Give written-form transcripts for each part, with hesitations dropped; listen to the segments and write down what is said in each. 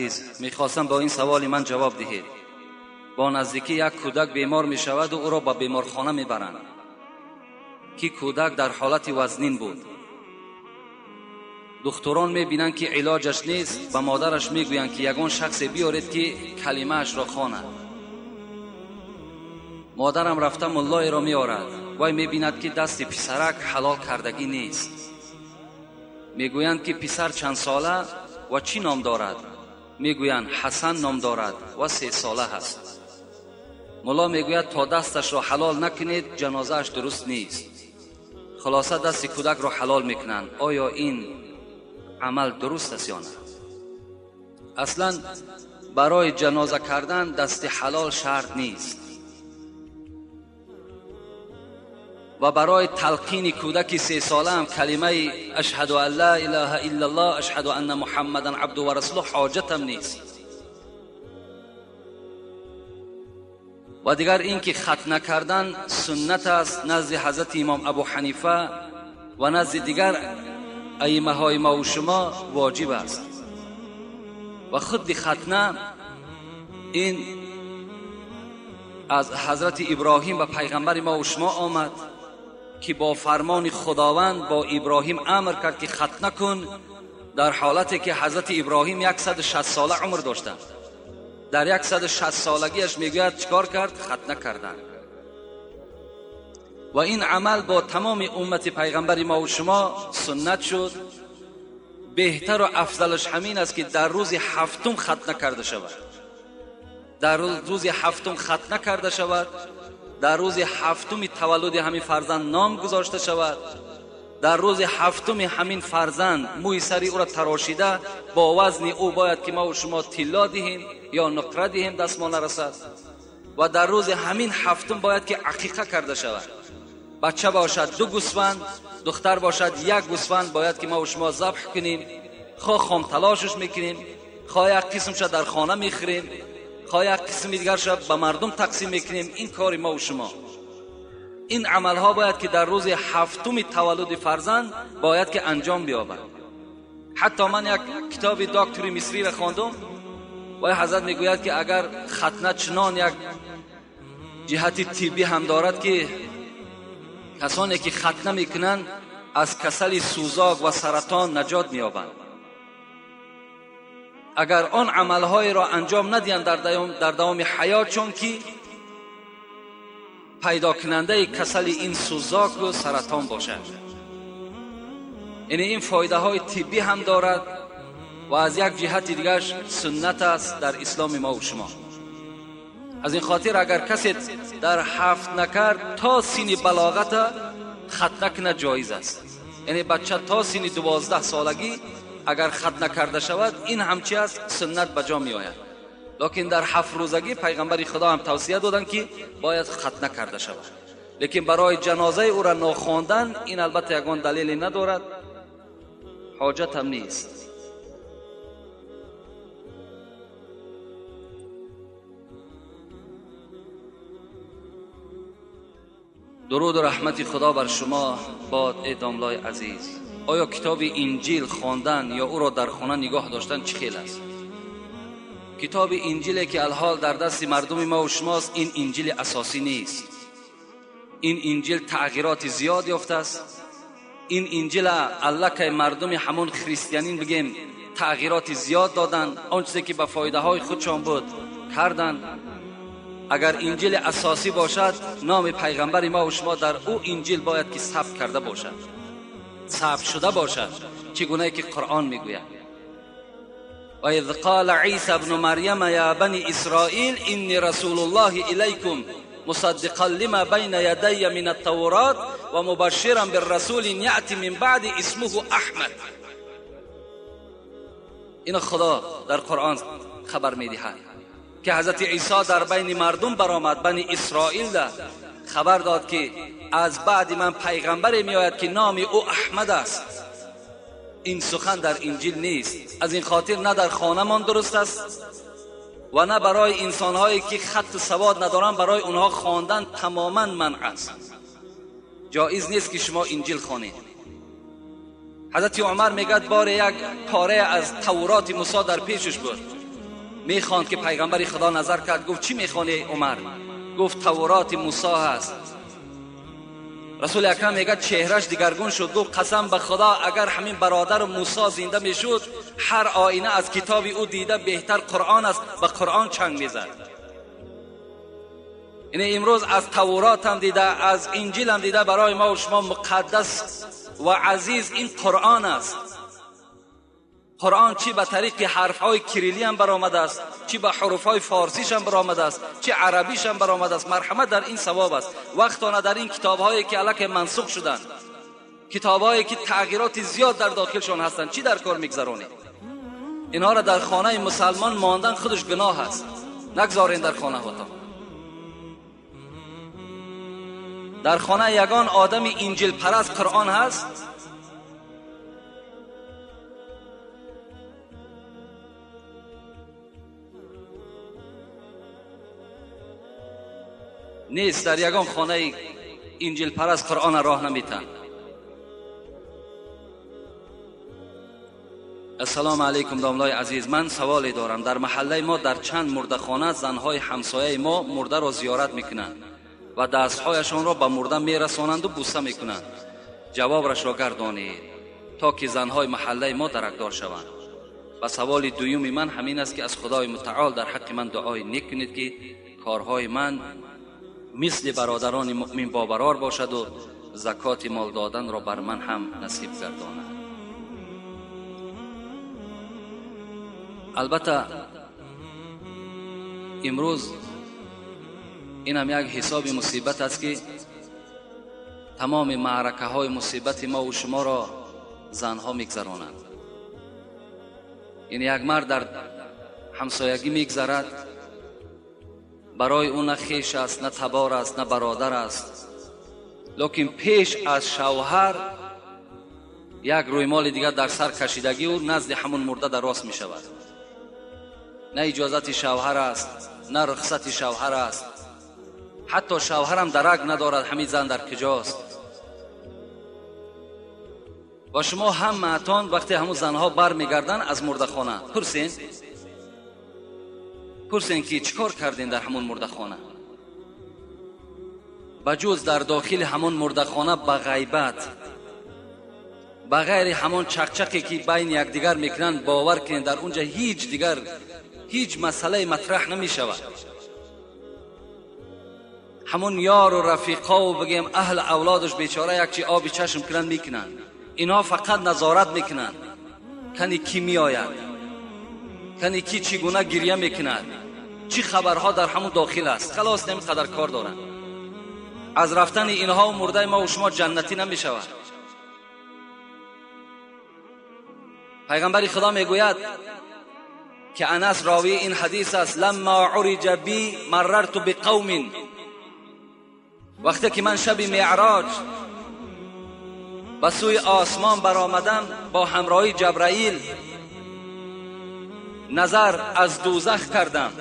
Азиз, мехостам бо ин саволи ман ҷавоб диҳед. Бо наздикӣ як кӯдак бемор мешаваду ӯро ба беморхона мебаранд, ки кӯдак дар ҳолати вазнин буд. Духтурон мебинанд, ки илоҷаш нест, ба модараш мегӯянд, ки ягон шахсе биёред, ки калимаашро хонад. Модарам рафта муллоеро меорад. Вай мебинад, ки дасти писарак ҳалол кардагӣ нест. Мегӯянд, ки писар чанд сола ва чӣ ном дорад? Мегӯянд, Ҳасан ном дорад ва 3 сола ҳаст. Мулло мегӯяд, то дасташро ҳалол накунед, ҷанозааш дуруст нест. Хулоса, дасти кӯдакро ҳалол мекунанд. Оё ин амал дуруст аст ё на? Аслан барои ҷаноза кардан дасти ҳалол шарт нест ва барои талқини кӯдаки 3 солаам калимаи ашҳаду ан ла илаҳа иллаллоҳ, ашҳаду анна муҳаммадан абду ва расулуҳ ҳоҷатам нест. Ва дигар ин ки хатна кардан суннат аст назди ҳазрати имом Абу Ҳанифа ва назди дигар аимаҳои мову шумо воҷиб аст. Ва худи хатна ин аз ҳазрати Иброҳим ба пайғамбари мову шумо омад, ки бо фармони Худованд бо Иброҳим амр кард, ки хатна кун, дар ҳолате ки ҳазрати Иброҳим 160 сола умр доштанд. Дар 160 солагиаш мегӯяд, чикор кард? Хатна карданд. Ва ин амал бо тамоми уммати пайғамбари мо шумо суннат шуд. Беҳтару афзалаш ҳамин аст, ки дар рӯзи ҳафтум хатна карда шавад, дар рӯзи ҳафтум хатна карда шавад, дар рӯзи ҳафтуми таваллуди ҳамин фарзанд ном гузошта шавад, дар рӯзи ҳафтуми ҳамин фарзанд мӯи сари ӯро тарошида, бо вазни ӯ бояд ки мову шумо тилло диҳем ё нуқра диҳем, даст мо нарасад. Ва дар рӯзи ҳамин ҳафтум бояд ки ақиқа карда шавад. Бача бошад, ду гӯсфанд, духтар бошад, як гӯсфанд бояд ки мову шумо забҳ кунем. Хоҳ хомталошаш мекунем, хоҳ як қисмша дар хона мехӯрем, хоҳ як қисми дигарша ба мардум тақсим мекунем. Ин кори мову шумо. Ин амалҳо бояд ки дар рӯзи ҳафтуми таваллуди фарзанд бояд ки анҷом биёбад. Ҳатто ман як китоби доктори мисриро хондум. Вай ҳазрат мегӯяд, ки агар хатна чунон як ҷиҳати тиббӣ ҳам дорад, ки касоне ки хатна мекунанд, аз касали сӯзок ва саратон наҷот меёбанд, агар он амалҳоеро анҷом надиҳанд дар давоми ҳаёт, чун ки пайдокунандаи касали ин сӯзоку саратон бошад. Яъне ин фоидаҳои тиббӣ ҳам дорад ва аз як ҷиҳати дигараш суннат аст дар исломи мову шумо. Аз ин хотир, агар касе дар ҳафт накард, то синни балоғата хатна кунад, ҷоиз аст. Яъне бача то синни 12 солагӣ агар хатна карда шавад, ин ҳам чи аст? Суннат ба ҷо меояд. Лекин дар 7 рӯзагӣ пайғамбари Худо ҳам тавсия доданд, ки бояд хатна карда шавад. Лекин барои ҷанозаи ӯра нохондан ин албатта ягон далеле надорад, ҳоҷатам нест. Дуруду раҳмати Худо бар шумо бод, э домлои азиз. Оё китоби Инҷил хондан ё ӯро дар хона нигоҳ доштан чӣ хел аст? Китоби Инҷиле ки алҳол дар дасти мардуми мову шумост, ин Инҷили асосӣ нест. Ин Инҷил тағйироти зиёд ёфтааст. Ин Инҷила аллакай мардуми ҳамон христианин бигем тағйироти зиёд доданд, он чизе ки ба фоидаҳои худшон буд, карданд. Агар Инҷили асосӣ бошад, номи пайғамбари мову шумо дар ӯ Инҷил бояд ки сабт карда бошад, сабт шуда бошад, чӣ гунае ки Қуръон мегӯяд: وإذ قال عيسى ابن مريم يا بني إسرائيل إني رسول الله إليكم مصدقا لما بين يدي من التوراة ومبشرا بالرسول يأتي من بعد اسمه أحمد. این خدا در قرآن خبر میدهد که حضرت عیسی در بین مردم برآمد، بنی اسرائیل ده خبر داد که از بعد من پیغمبر میآید که نام او احمد است. این سخن در انجیل نیست. از این خاطر نه در خانمان درست است و نه برای انسانهایی که خط سواد ندارند، برای اونها خواندن تماما منع است. جایز نیست که شما انجیل خوانید. حضرت عمر میگد بار یک پاره از تورات موسی در پیشش بود. میخواند که پیغمبر خدا نظر کرد، گفت چی میخوانی عمر؟ گفت تورات موسی هست. رسول اکرم میگه چهرش دیگرگون شد، گفت قسم به خدا اگر همین برادر موسی زنده میشد هر آینه از کتاب او دیده بهتر قرآن است، به قرآن چنگ میزد. یعنی امروز از تورات هم دیده، از انجیل هم دیده، برای ما و شما مقدس و عزیز این قرآن است. قرآن چی به طریق حرفهای کریلی هم برآمده است، چی به حروفهای فارسیش هم برآمده است، چی عربیش هم برآمده است. مرحمت در این ثواب است. وقتانه در این کتابهایی که الک منسوخ شدند، کتابهایی که تغییرات زیاد در داخلشان هستند، چی در کار میگذرانید؟ اینها را در خانه مسلمان ماندن خودش گناه است. نگذارین در خانه هاتان. در خانه یگان آدم انجیل پرست قرآن هست؟ نیست. در یگان خانه انجیل پرست قرآن راه نمیتن. السلام علیکم داملای عزیز، من سوالی دارم. در محله ما در چند مردخانه زنهای همسایه ما مرده را زیارت میکنند و دستهایشان را به مرده میرسانند و بوسه میکنند. جوابش را گردانید تا که زنهای محله ما درکدار شوند. و سوال دوم من همین است که از خدای متعال در حق من دعای نیک کنید که کارهای من مثل برادران مؤمن بابرار باشد و زکات مال دادن را بر من هم نصیب گرداند. البته امروز این هم یک حساب مصیبت است که تمام معرکه های مصیبت ما و شما را زنها میگذرانند. یعنی یک مرد در همسایگی میگذرد، برای او نه خیش است، نه تبار است، نه برادر است، لکن پیش از شوهر یک رویمال دیگر در سر کشیدگی او نزد همون مرده در راست می شود. نه اجازت شوهر است، نه رخصت شوهر است، حتی شوهرم درک ندارد همین زن در کجاست. و شما هم معتان وقتی همون زنها بر میگردن از مرده خانه پرسین که چیکار کردین در همون مرده خانه؟ بجز در داخل همون مرده خانه به غیبت، به غیر همون چقچقی که بین یکدیگر میکنن، باور کنین در اونجا هیچ دیگر هیچ مسئله مطرح نمیشود. همون یار و رفیقا و بگیم اهل اولادش بیچاره یک چی آبی چشم کنن میکنن، اینها فقط نظارت میکنن کنی کی میآید، کنی کی چگونه گریه میکند، چی خبرها در همون داخل است. خلاص نمیقدر کار دارن. از رفتن اینها و مرده ما و شما جنتی نمیشود. پیغمبر خدا میگوید که انس راوی این حدیث است، لما عرج بی مررت بقوم، وقتی که من شب معراج به سوی آسمان برآمدم با همراهی جبرائیل، نظر از دوزخ کردم.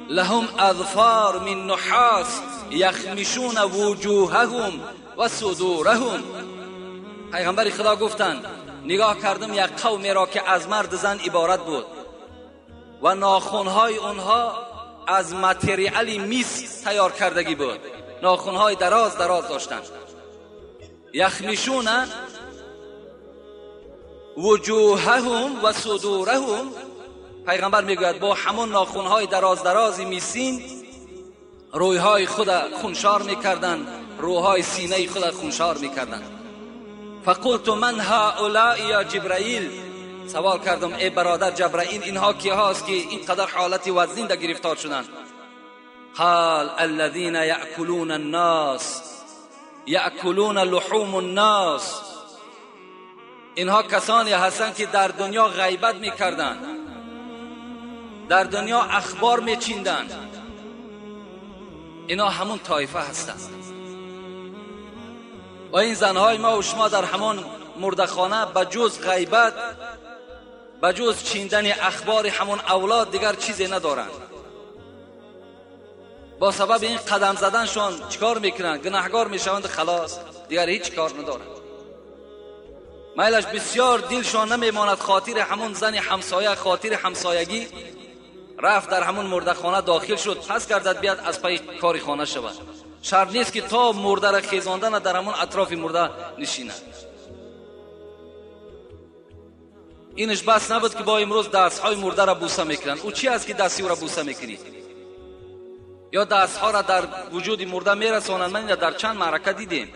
لهم اظفار من نحاس یخمشون وجوههم و صدورهم. پیغمبر خدا گفتند نگاه کردم یک قومی را که از مرد زن عبارت بود و ناخنهای آنها از متریال میس تیار کردگی بود، ناخنهای دراز دراز داشتند. یخمشون وجوههم و صدورهم، پیغمبر میگوید با همون ناخنهای دراز دراز میسین رویهای خود خونشار میکردند، روهای سینه خود خونشار میکردند. فقلت من هؤلاء یا جبرائیل، سوال کردم ای برادر جبرائیل اینها کی هاست که اینقدر حالت وزین در گرفتار شدند؟ قال الذين یأکلون الناس یأکلون لحوم الناس، اینها کسانی هستند که در دنیا غیبت میکردند، در دنیا اخبار میچیندند، اینا همون طایفه هستند. و این زنهای ما و شما در همان مردخانه به جز غیبت، به جز چیندن اخبار همون اولاد دیگر چیزی ندارند. با سبب این قدم زدنشان چیکار میکنند؟ گناهگار میشوند، خلاص دیگر هیچ کار ندارند. Майлаш бисёр дилшон намемонад, хотири ҳамон зани ҳамсоя, хотири ҳамсоягӣ рафт дар ҳамон мурдахона дохил шуд, пас гардад биёд аз пайи кори хона шавад. Шарт нест ки то мурдара хезондана дар ҳамон атрофи мурда нишинад. Инаш бас набуд ки бо имрӯз дастҳои мурдара буса мекунанд. Ӯ чи аст ки дасти ӯра буса мекунӣ? Ё дастҳоро дар вуҷуди мурда мерасонанд. Ман ина дар чанд маърака дидем.